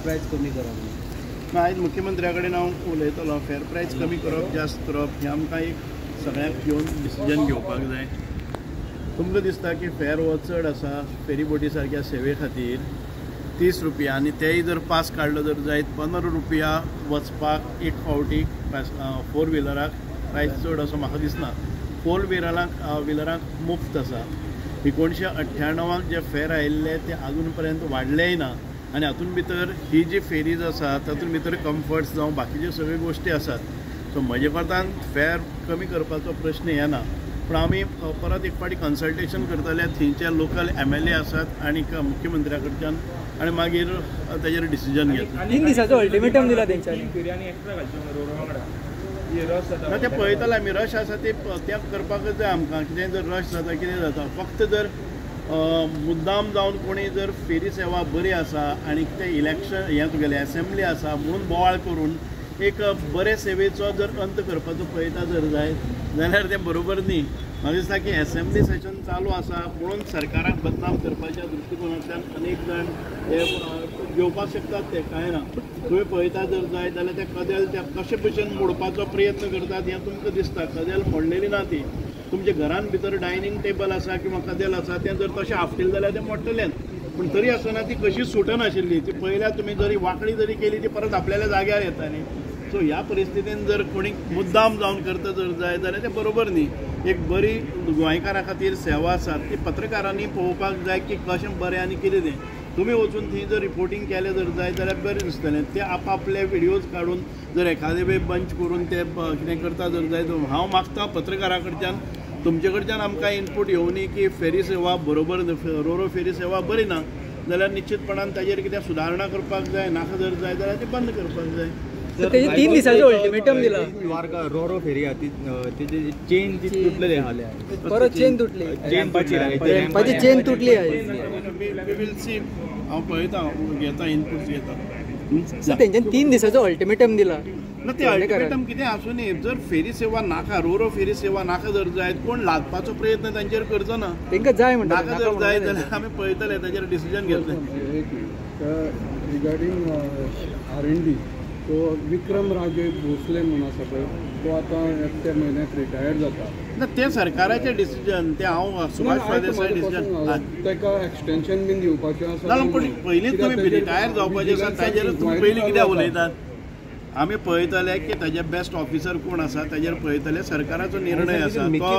प्रायस कमी करप. आयज मुख्यमंत्र्या कडेन हांव उलयतलो. फेर प्रायस कमी करप जास्त करप हें आमकां एक सगळ्यांक घेवन डिसिजन घेवपाक जाय. तुमकां दिसता की फेर हो चड आसा फेरी बोटी सारक्या सेवे खातीर 30 रुपया आनी तेय जर पास काडलो जर जायत 15 रुपया वचपाक एक फावटी फोर व्हिलराक प्रायस चड असो म्हाका दिसना. फोर व्हिलराक मुफ्त आसा. 1998 जे फेर आयिल्ले ते आजून पर्यंत वाडलेय ना आनी हातून भितर ही जी फेरीज आसा तातूंत भितर कम्फर्ट्स जावं बाकीच्यो सगळ्यो गोश्टी आसात. सो म्हजे कोतान फेर कमी करपाचो प्रश्न येना, पूण आमी परत एक फावटी कन्सल्टेशन करतले थंयचे लोकल MLA आसात आनी मुख्यमंत्र्या कडच्यान आनी मागीर ताजेर डिसिजन घेतले. 3 दिसाचो अल्टिमेटम दिला तेंच्यांनी. ना ते पळयतले आमी. रश आसा ते त्या करपाकच जाय आमकां. कितें जर रश जाता कितें जाता फक्त जर मुद्दाम जावन कोणी जर फेरी सेवा बरी आसा आनी ते इलेक्शन हें तुगेलें एसेंब्ली आसा म्हणून बोवाळ करून एक बरे सेवेचो जर अंत करपाचो पळयता जर जायत जाल्यार तें बरोबर न्ही. म्हाका दिसता की एसेंब्ली सेशन चालू आसा म्हणून सरकाराक बदनाम करपाच्या दृश्टिकोनांतल्यान अनेक जाण हे घेवपाक शकतात. ते कांय ना. तुमी पळयता जर जाय जाल्यार ते कदेल ते कशे भशेन मोडपाचो प्रयत्न करतात हें तुमकां दिसता. कदेल मोडलेली ना ती. तुमच्या घरान भितर डायनींग टेबल आसा किंवा कदेल आसा तें जर तशें आपटिलें जाल्यार तें मोडटलेंच, पूण तरी आसतना ती कशीच सुटनाशिल्ली. ती पळयल्यार तुमी जरी वांकडी जरी केली ती परत आपल्याल्या जाग्यार येता न्ही. सो ह्या परिस्थितीन जर कोणी मुद्दाम जावन करता जर जाय जाल्यार तें बरोबर न्ही. एक बरी गोंयकारां खातीर सेवा आसा ती पत्रकारांनी पळोवपाक जाय की कशें बरें आनी कितें तें. तुमी वचून थंय जर रिपोर्टींग केलें जर जाय जाल्यार बरें दिसतलें. ते आपआपले व्हिडियोज काडून जर एखादे वेळ बंच करून ते कितें करता जर जाय तर हांव मागता पत्रकारां कडच्यान तुमचे कडच्यान आमकां इनपूट येवनी की फेरी सेवा बरोबर रोरो फेरी सेवा बरी ना जाल्यार निश्चितपणान ताजेर कितें सुदारणा करपाक जाय. नाका जर जाय जाल्यार ती बंद करपाक जाय. 3 दिसाचो अल्टिमेटम दिला. रोरो फेरी आहा ती चेन ती तुटलेली आहा, परत चेन तुटली, रॅम्पाची चेन तुटली आहे. We will see. हांव पळयता घेता इनपुट्स घेता. तेंच्यानी 3 दिसाचो अल्टिमेटम दिला. ना ते अल्टिमेटम कितें आसूं न्ही. जर फेरी सेवा नाका रोरो फेरी सेवा नाका जर जायत कोण लादपाचो प्रयत्न तांचेर करचो ना. तांकां जाय म्हणटा नाका जर जाय जाल्यार आमी पळयतले ताजेर डिसिजन घेतले. रिगार्डींग R&D तो विक्रम राजे भोसले म्हणून आसा पळय तो आतां त्या म्हयन्याक रिटायर्ड जाता. ना तें सरकाराचें डिसिजन तें हांव सुभाष फळदेसाय डिसिजन ताका एक्सटेंशन बीन दिवपाचें आसा. ना पूण पयलींच तुमी रिटायर जावपाचें आसा ताजेर तुमी पयलीं कित्याक उलयतात. आमी पळयतले की ताजे बेस्ट ऑफिसर कोण आसा ताजेर पळयतले. सरकाराचो निर्णय आसा तो.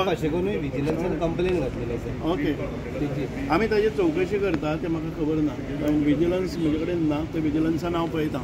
कंप्लेन घातलेली आसा. ओके आमी ताजी चवकशी करता. तें म्हाका खबर ना. विजिलन्स म्हजे कडेन ना, तें विजिलन्सान हांव पळयता.